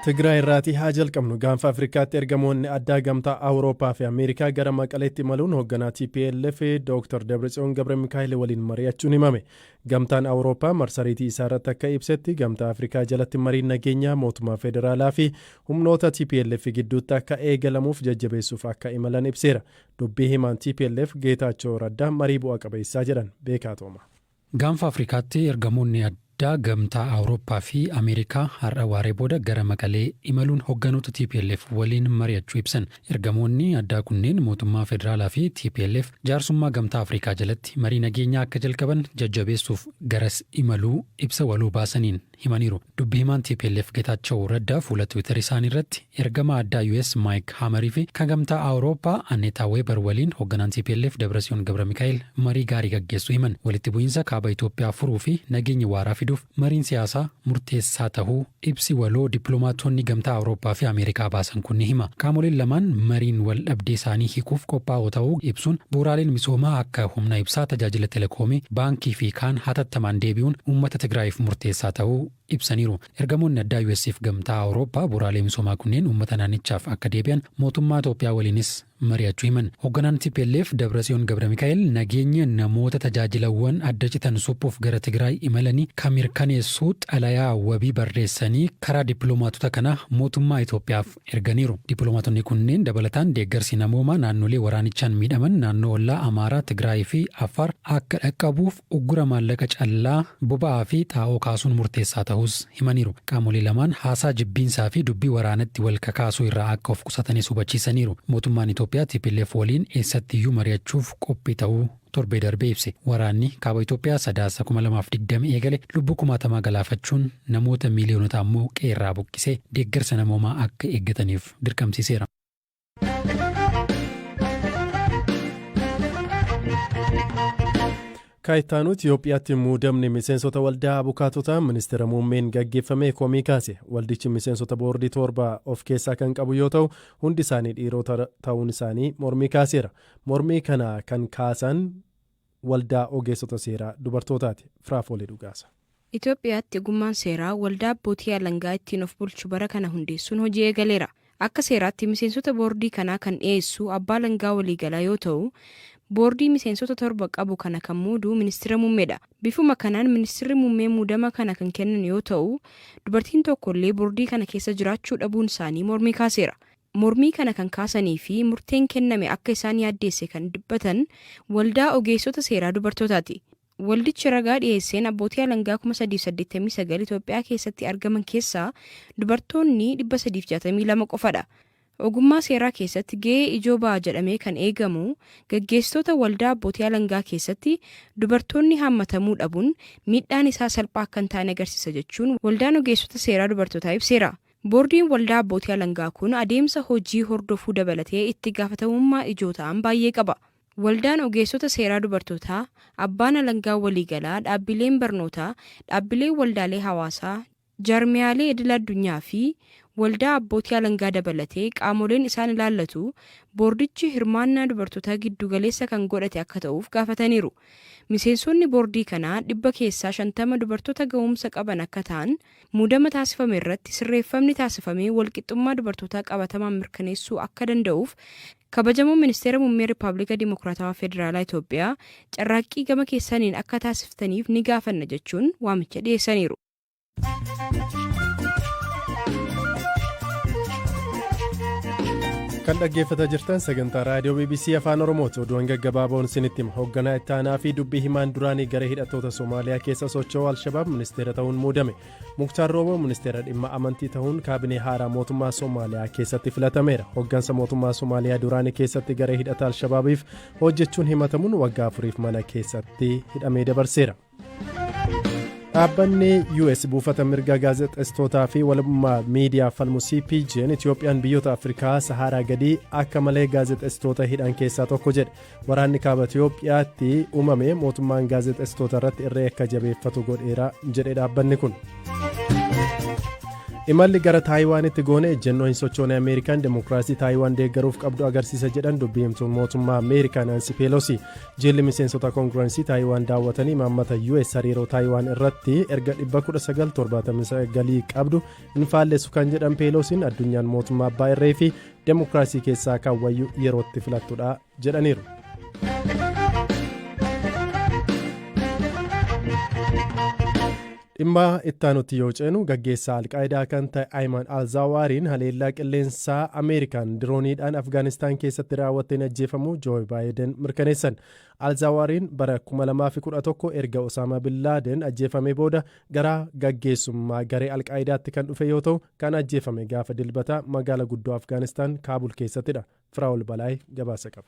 Tigraay irraatii haa jalqabnu. Gaanfa Afrikaatti ergamoonni addaa Gamtaa Awurooppaa fi Ameerikaa gara Maqaleetti imaluun hoogganaa TPLF Dr. Dabratsiyoon Gabra Mikaa'el waliin mari'achuun himame. Gamtaan Awurooppaa marsariitii isaa irratti akka ibsetti, Gamtaa Afrikaa jalatti mariin nageenyaa mootummaa federaalaa fi humnoota TPLF gidduutti akka eegalamuuf jajjabeessuuf akka imalan ibseera. Dubbii himaan TPLF Geetaachoo Raddaa marii bu'a qabeessaa jedhan. Beekaa Tooma. Gaanfa Afrikaatti ergamoonni addaa Gamtaa Awurooppaa fi Ameerikaa har'a waaree booda gara Maqalee imaluun hogganoota tplf waliin mari'achuu ibsan. Ergamoonni addaa kunneen mootummaa federaalaa fi tplf jaarsummaa Gamtaa Afrikaa jalatti marii nageenyaa akka jalqaban jajjabeessuuf garas imaluu ibsa waloo baasaniin himaniiru. Dubbi himaan tplf Getaachaw Raddaa fuula Twitter isaaniirratti ergamaa addaa US Maayik Haamarii fi kan Gamtaa Awurooppaa Anneetaa Weebar waliin hogganaan tplf Dabratsiyoon Gabramikaa'el marii gaarii gaggeessuu himan. Walitti bu'iinsa Kaaba Itoophiyaa furuu fi nageenya waaraa fiduuf mariin siyaasaa murteessaa tahuu ibsi waloo dippiloomaatonni Gamtaa Awurooppaa fi Ameerikaa baasan kun ni hima. Qaamoleen lamaan mariin wal dhabdee isaanii hiikuuf qophaa'oo ta'uu ibsuun bu'uuraaleen misoomaa akka humna ibsaa, tajaajila telekoomii, baankii fi kaan hatattamaan deebi'uun uummata Tigraayiif murteessaa ta'uu ibsaniiru. Ergamoonni addaa US fi Gamtaa Awurooppaa bu'uuraalee misoomaa kunneen uummata naannichaaf akka deebi'an mootummaa Itoophiyaa waliinis mari'achuu himan. Hogganaan tplf Dabratsiyoon Gabramikaa'el nageenya namoota tajaajilawwan adda citan suphuuf gara Tigraay imalanii ka mirkaneessu xalayaa wabii barreessanii karaa dippiloomaatota kanaa mootummaa Itoophiyaaf erganiiru. Dippiloomaatonni kunneen dabalataan deeggarsi namoomaa naannolee waraanichaan miidhaman naannoo ollaa Amaaraa, Tigraay fi Affaar akka dhaqqabuuf uggura maallaqa callaa boba'aa fi xaa'oo kaasuun murteessaa tahuus himaniiru. Qaamolee lamaan haasaa jibbiinsaa fi dubbii waraanatti wal kakaasuu irraa akka of qusatanis hubachiisaniiru. Mootummaan Itoophiyaa tplf waliin eessattiyyuu mari'achuuf qophii ta'uu torbee darbe ibse. Waraanni Kaaba Itoophiyaa Sadaasa 2020 eegale lubbuu kumaatamaa galaafachuun namoota miiliyoonota ammoo qe'eerraa buqqisee deeggarsa namoomaa akka eeggataniif dirqamsiiseera. Kaayittaanuu Itiyoophiyaatti muudamni miseensota waldaa abukaatotaa ministeera muummeen gaggeeffame komii kaase. Waldichi miseensota boordii 7 of keessaa kan qabu yoo ta'u, hundi isaanii dhiirota ta'uun isaanii mormii kaaseera. Mormii kana kan kaasan waldaa ogeessota seeraa dubartootaati. Firaafoolii Dhugaasa. Itoophiyaatti ogummaan seeraa waldaa abbootii alangaa ittiin of bulchu bara kana hundeessuun hojii eegaleera. Akka seeraatti miseensota boordii kanaa kan dhiyeessu abbaa alangaa waliigalaa yoo ta'u, boordii miseensota 7 qabu kana kan muudu ministira muummeedha. Bifuma kanaan ministirri muummee muudama kana kan kennan yoo ta'u, dubartiin tokkollee bordii kana keessa jiraachuu dhabuun isaanii mormii kaaseera. Mormii kana kan kaasanii fi murteen kenname akka isaan yaaddeesse kan dubbatan Waldaa Ogeessota Seeraa Dubartootaati. Waldichi ragaa dhiyeesseen abbootii alangaa 3,089 Itoophiyaa keessatti argaman keessaa dubartoonni 362 qofadha. Ogummaa seeraa keessatti gahee ijoo ba'a jedhamee kan eegamu gaggeessitoota waldaa abbootii alangaa keessatti dubartoonni haammatamuu dhabuun miidhaan isaa salphaa akka hin taane agarsiisa jechuun Waldaan Ogeessota Seeraa Dubartootaa ibseera. Boordiin Waldaa Abbootii Alangaa kun adeemsa hojii hordofuu dabalatee itti gaafatamummaa ijoo ta'an baay'ee qaba. Waldaan Ogeessota Seeraa Dubartootaa, Abbaan Alangaa Waliigalaa, dhaabbileen barnootaa, dhaabbileen waldaalee hawaasaa, jaarmiyaalee idila addunyaa fi Waldaa Abbootii Alangaa dabalatee qaamoleen isaan ilaallatu boordichi hirmaannaa dubartootaa giddu-galeessa kan godhate akka ta'uuf gaafataniiru. Miseensonni boordii kanaa 100 keessaa 50 dubartoota gahumsa qaban akka ta'an muudama taasifame irratti sirreeffamni taasifamee walqixxummaa dubartootaa qabatamaan mirkaneessuu akka danda'uuf Kabajamoo Ministeera Mummee Rippaablika Dimokiraatawaa Federaalaa Itoophiyaa carraaqqii gama keessaniin akka taasiftaniif ni gaafanna jechuun waamicha dhiyeessaniiru. Kan dhaggeeffataa jirtan sagantaa raadiyoo BBC Afaan Oromooti. Oduuwwan gaggabaaboon isinitti hima. Hoogganaa itti aanaa fi dubbii himaan duraanii garee hidhattoota Somaaliyaa keessa socho'u Alshabaab ministeera ta'uun muudame. Muktaar Rooboo ministeera dhimma amantii ta'uun kaabinee haaraa mootummaa Somaaliyaa keessatti filatameera. Hooggansa mootummaa Somaaliyaa duraanii keessatti garee hidhata Alshabaabiif hojjechuun himatamuun waggaa 4f mana keessatti hidhamee dabarseera. Dhaabbanni US buufata mirga gaazexeessitootaa fi walabummaa miidiyaa falmu CPJ'n Itoophiyaan biyyoota Afrikaa Saharaa gadii akka malee gaazexeessitoota hidhan keessaa tokko jedhe. Waraanni kaaba Itoophiyaatti uumame mootummaan gaazexeessitoota irratti irree akka jabeeffatu godheera jedhe dhaabbanni kun. Imalli gara Taayiwaanitti goone ejjennoo hin sochoone Ameerikaan demokiraasii Taayiwaan deeggaruuf qabdu agarsiisa jedhan dubbii himtuun mootummaa Ameerikaa Naansi Peeloosi. Jilli miseensota koongirensii Taayiwaan daawwatanii imaammata US hariiroo Taayiwaan irratti erga 1979 qabdu hin faallessu kan jedhan Peeloosiin, addunyaan mootummaa abbaa irree fi demokiraasii keessaa kan wayyu yerootti filattudha jedhaniiru. Dhimma ittaanutti yoo ceenu, gaggeessaa Alqaayidaa kan ta'e Ayman Alzaawaariin haleellaa qilleensaa Ameerikaan dirooniidhaan Afgaanistaan keessatti raawwatteen ajjeefamuu Joo Baayiden mirkaneessan. Alzaawaariin bara 2011 erga Osaamaa Bin Laaden ajjeefamee booda gara gaggeessummaa garee Alqaayidaatti kan dhufe yoo ta'u, kan ajjeefame gaafa Dilbataa magaala guddoo Afgaanistaan Kaabul keessattidha. Firaa'ol Balaay gabaasa qaba.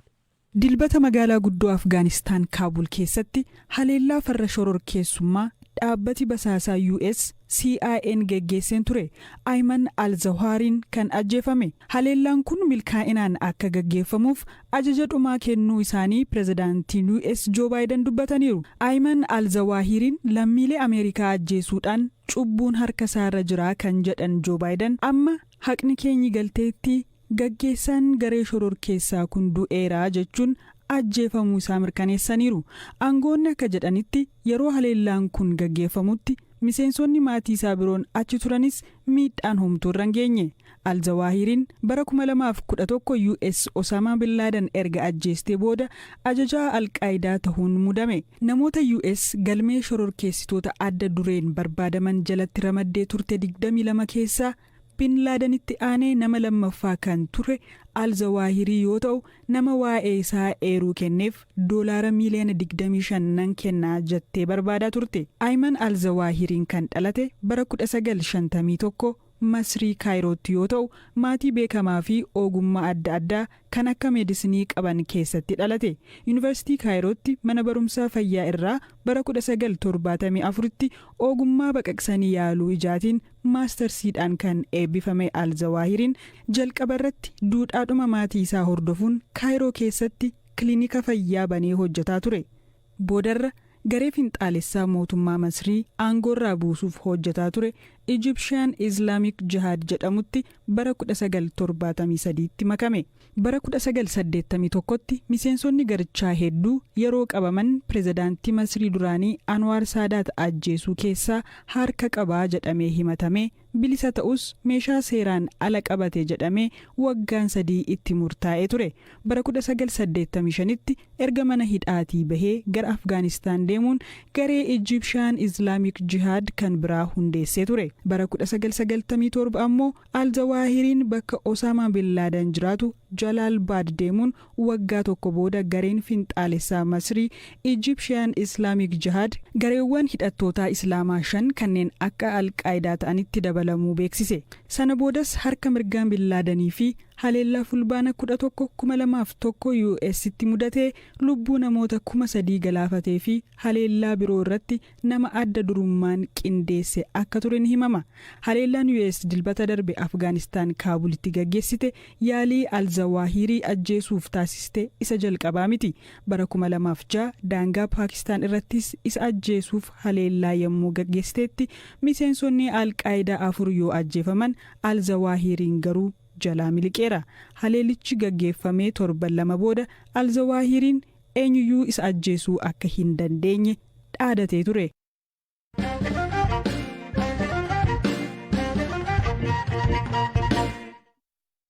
Dilbata magaalaa guddoo Afgaanistaan Kaabul keessatti haleellaa farra shororkeessummaa dhaabbati basaasaa US CIA'n geggeesseen ture Ayman Al-Zawahiriin kan ajjeefame. Haleellaan kun milkaa'inaan akka gaggeeffamuuf ajaja dhumaa kennuu isaanii pirezidaantiin US Joo Baayiden dubbataniiru. Ayman Al-Zawahiriin lammiilee Ameerikaa ajjeesuudhaan cubbuun harka isaarra jira kan jedhan Joo Baayiden, amma haqni keenyi galteetti, gaggeessaan garee shororkeessaa kun du'eera jechuun ajjeefamuu isaa mirkaneessaniiru. Aangoonni akka jedhanitti, yeroo haleellaan kun gaggeeffamutti miseensonni maatii isaa biroon achi turanis miidhaan homtuu irra hin geenye. Alzawaahiriin bara 2011 US Osaamaa Bin Laaden erga ajjeestee booda ajajaa Alqaayidaa ta'uun mudame. Namoota US galmee shororkeessitoota adda dureen barbaadaman jalatti ramaddee turte 22 keessaa Bin Laadenitti aanee nama lammaffaa kan ture Alzawaahirii yoo ta'u, nama waa'ee isaa eeruu kenneef doolaara miiliyoona 25 nan kennaa jettee barbaadaa turte. Ayman Alzawaahiriin kan dhalate bara 1951 Masrii Kaayirootti yoo ta'u, maatii beekamaa fi ogummaa adda addaa kan akka meedisinii qaban keessatti dhalate. Yuunivarsiitii Kaayirootti mana barumsaa fayyaa irraa bara 1974tti ogummaa baqaqsanii yaaluu ijaatiin maastarsiidhaan kan eebbifame Alzawaahiriin, jalqaba irratti duudhaadhuma maatii isaa hordofuun Kaayiroo keessatti kilinika fayyaa banee hojjetaa ture. Boodarra garee finxaalessaa mootummaa Masrii aangoorraa buusuuf hojjetaa ture Egyptian Islamic Jihad jedhamutti bara 1973tti makame. Bara 1981tti miseensonni garichaa hedduu yeroo qabaman, pirezidaantii Masrii duraanii Anwaar Saadaat ajjeesuu keessaa harka qabaa jedhamee himatamee bilisa ta'us, meeshaa seeraan ala qabate jedhamee waggaan 3 itti murtaa'ee ture. Bara 1985tti erga mana hidhaatii bahee gara Afgaanistaan deemuun garee Egyptian Islamic Jihad kan biraa hundeessee ture. Bara 1997 ammoo Alzawaahiriin bakka Osaamaa Bin Laadan jiraatu Jalaal Baad deemuun waggaa tokko booda gareen finxaalessaa Masrii Egyptian Islamic Jihad gareewwan hidhattootaa Islaamaa shan kanneen akka Alqaayidaa ta'anitti dabalamuu beeksise. Sana boodas harka mirgaan Bin Laadanii fi haleellaa Fulbaana 11, 2001 US'tti mudatee lubbuu namoota 3000 galaafatee fi haleellaa biroo irratti nama adda durummaan qindeesse akka ture ni himama. Haleellaan US Dilbata darbe Afgaanistaan Kaabulitti gaggeessite yaalii Alzawaahirii ajjeesuuf taasiste isa jalqabaa miti. Bara 2006 daangaa Paakistaan irrattis isa ajjeesuuf haleellaa yommuu gaggeessiteetti miseensonni Alqaayidaa afur yoo ajjeefaman, Alzawaahiriin garuu jalaa miliqeera. Haleellichi gaggeeffamee torban 2 booda Alzawaahiriin eenyuyyuu isa ajjeesuu akka hin dandeenye dhaadatee ture.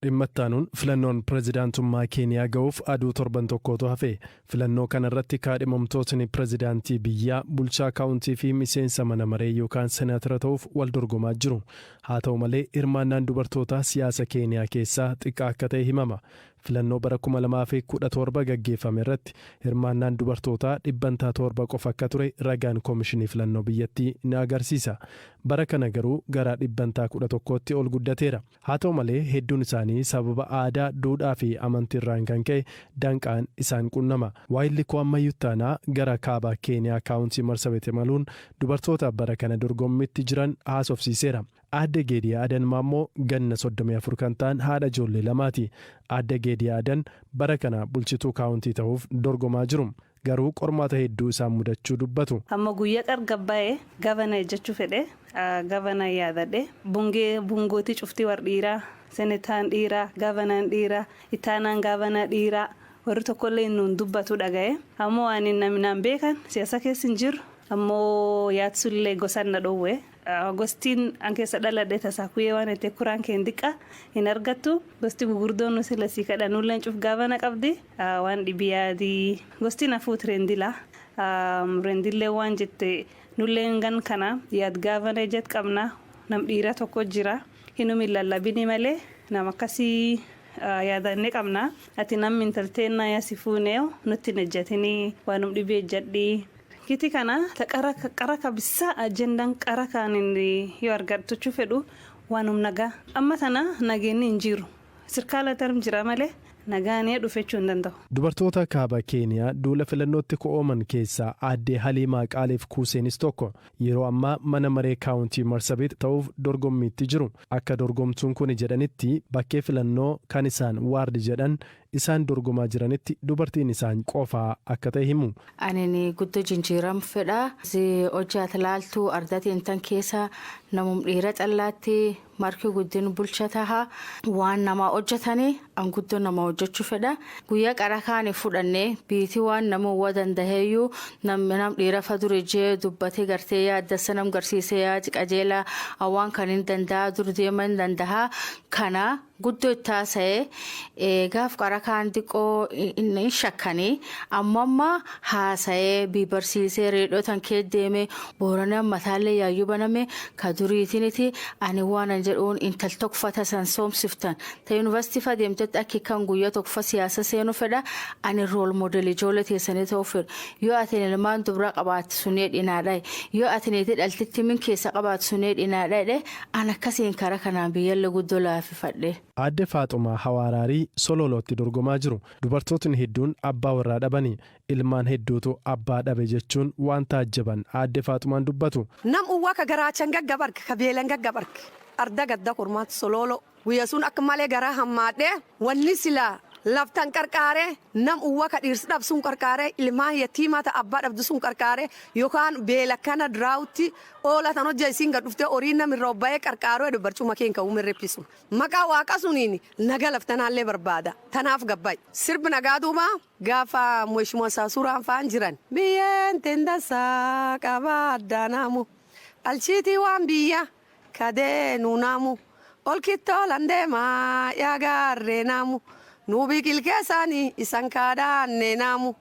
Dhimma itti filannoon pirezidaantummaa Keeniyaa ga'uuf aduu torban tokkotu hafe. Filannoo kana irratti kaadhimamtootni pirezidaantii biyyaa, bulchaa kaawuntii fi miseensa mana maree yookaan senaatara ta'uuf wal dorgomaa jiru. Haa ta'u malee, hirmaannaan dubartootaa siyaasa Keeniyaa keessaa xiqqaa akka ta'e himama. Filannoo bara 2017 gaggeeffame irratti hirmaannaan dubartootaa 7% qofa akka ture ragaan koomishinii filannoo biyyattii ni agarsiisa. Bara kana garuu gara 11%tti ol guddateera. Haa ta'u malee, hedduun isaanii sababa aadaa, duudhaa fi amantiirraan kan ka'e danqaan isaan qunnama. Waayilli koo Ammayyuu Taanaa gara kaaba Keeniyaa kaawuntii Marsabit imaluun dubartoota bara kana dorgommitti jiran haasofsiiseera. Aadde Geediyaa Adan Maammoo ganna 34 kan ta'an haadha ijoollee lamaati. Aadde Geediyaa Adan bara kana bulchituu kaawuntii ta'uuf dorgomaa jiru. Garuu qormaata hedduu isaan mudachuu dubbatu. Amma guyyaa qargabbaa'ee governor jechuu fedhe, governor yaadadhe, bungee bungootii cuftii war dhiiraa, senetaan dhiiraa, governorn dhiiraa, ittaanaan governor dhiiraa, warri tokkollee nuun dubbatu dhaga'e. Ammoo waan namni beekan siyaasa keessa hin jiru. Ammoo yaadsullee gosaan na dhoowwe. Gostiin an keessa dhaladhe Tasaakuyyee waan itti kuraan keen diqqa hin argattu. Gosti gugurdoon nu sila sii kadhanulleen cuf governor qabdi. Waan dhibi yaadii gostiin hafuut Rendila. Rendillee waan jette, nulleen gan kana yaad governor jet qabna, nam dhiira tokko jira, hinumi lallabini malee nama akkasii yaadannee qabna. Ati namni intalteenna yaasi fuunee nutti hin ejjatinii, waanum dhibee ejjadhii. Kiti kana ta qara kabisa agendaan qara kaanin yoo argachuu fedhu waanum nagaa. Amma tana nageenni hin jiru. Sirkaala tarm jira malee nagaanii dhufechuu hin danda'u. Dubartoota kaaba Keeniyaa duula filannootti ko'ooman keessaa aaddee Haliimaa Qaaliif Kuuseenis tokko. Yeroo ammaa mana maree kaawuntii Marsabit ta'uuf dorgommiitti jiru. Akka dorgomtuun kun jedhanitti, bakkee filannoo kan isaan ward jedhan isaan dorgomaa jiranitti dubartiin isaan qofaa akka ta'e himu. Ani guddoo jijjiiram fedha. Hojjaata laaltuu ardatiin tan keessa namum dhiira callaatti marki guddin bulcha taha, waan namaa hojjetanii an guddoo nama hojjechuu fedha. Guyyaa qara kaanii fudhannee biitii waan nama waa dandaheeyyuu nam dhiira fa dure jee dubbatee gartee yaaddassa nam garsiisee yaadi qajeelaa waan kan hin danda'a dur deema hin danda'a kana guddoo itti haasa'ee gaaf qara kaan xiqqoo hin shakkanii. Amma amma haasa'ee barsiisee reedhoo tan kee deemee Booranaa mataallee yaayyuu baname ka duriitiniti. Ani waan an jedhuun, intal tokko san soomsiftan ta yuunivarsiitii fa deemtetti akki kan guyyaa tokko siyaasa seenuu fedha. Ani role model ijoollee teessanii ta'uu fedha. Yoo ati ilmaan dubraa qabaattu sunee dhinaadha, yoo ati niitii dhaltitti min keessa qabaattu sunee dhinaadha. An akkasiin karaa kanaan biyyallee guddoo laaffifadhe. Aadde Faaxumaa Hawaaraarii Sololootti dorgomaa jiru. Dubartootni hedduun abbaa warraa dhabanii ilmaan hedduutu abbaa dhabe jechuun waan taajjaban Aadde Faaxumaan dubbatu. Nam uwwa ka garaachan gaggabarke, ka beelan gaggabarke, arda gadda kormaatu Sololo guyya sun akka malee garaa hammaadhe. Wanni silaa laftan qarqaare, nam uwwa ka dhiirsi dhab sun qarqaare, ilmaan yatiimaa ta abbaa dhabdu sun qarqaare, yookaan beela kana diraawutti oola tan hojja isiin gad dhuftee horii nam irra obba'ee qarqaaroo jedhu, barcuma keen ka'uu mirreppisu. Maqaa Waaqa suniin naga laftanaallee barbaada. Tanaaf gabbaay. Sirbi nagaa duuba gaafa Mheshimiwa Saasuraan fa'aan jiran. Biyyeen tendasaa qabaa addaanaamu. Alchiitii waan biyya kadee nuunaamu. Olkittoolan deemaa yaa gaarree naamu. Nuu biqilkeessaanii isan kaadhaanne naamu.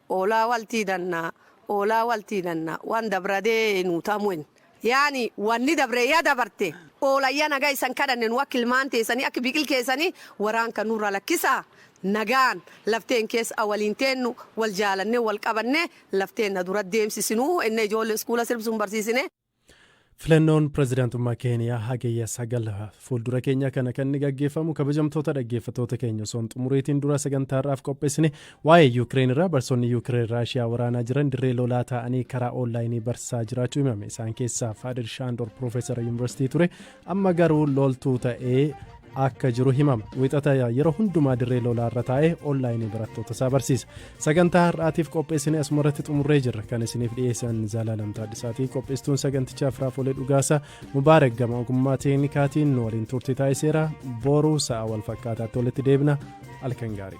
Oolaa waltii dannaa, oolaa waltii dannaa, waan dabradee nuu taamuen. Yaani wanni dabre yaa dabarte, oolayyaa nagaa isan kadhanne, nu akka ilmaan teessanii akka biqil keessanii waraan kan nurra lakkisaa, nagaan lafteen keessa waliin teennu, wal jaalanne, wal qabanne, lafteen na dura deemsisinuu enne ijoollee iskuula sirbsuun barsiisine. Filannoon pirezidaantummaa Keeniyaa hagayya 9 fuuldura keenya kana kan inni gaggeeffamu. Kabajamtoota dhaggeeffattoota keenya, osoo hin xumuriitiin dura sagantaa har'aaf qopheessine waa'ee Yuukireen irraa. Barsoonni Yuukireen Raashiyaa waraanaa jiran dirree lolaa ta'anii karaa onlaayinii barsiisaa jiraachuu himame. Isaan keessaa Faadir Shaandoor piroofeesara yuunivarsiitii ture, amma garuu loltuu ta'ee akka jiru himama. Wixata yeroo hundumaa dirree lolaa irra taa'ee onlaayinii barattoota isaa barsiisa. Sagantaa har'aatiif qopheessine asuma irratti xumurree jirra. Kan isiniif dhiyeessan Zalaalam Taaddisaatii, qopheessituun sagantichaa Firaafolee Dhugaasaa, Mubaarak gama ogummaa teeknikaatiin nu waliin turtii taasiseera. Boruu sa'a wal fakkaataatti walitti deebina. Halkan gaarii.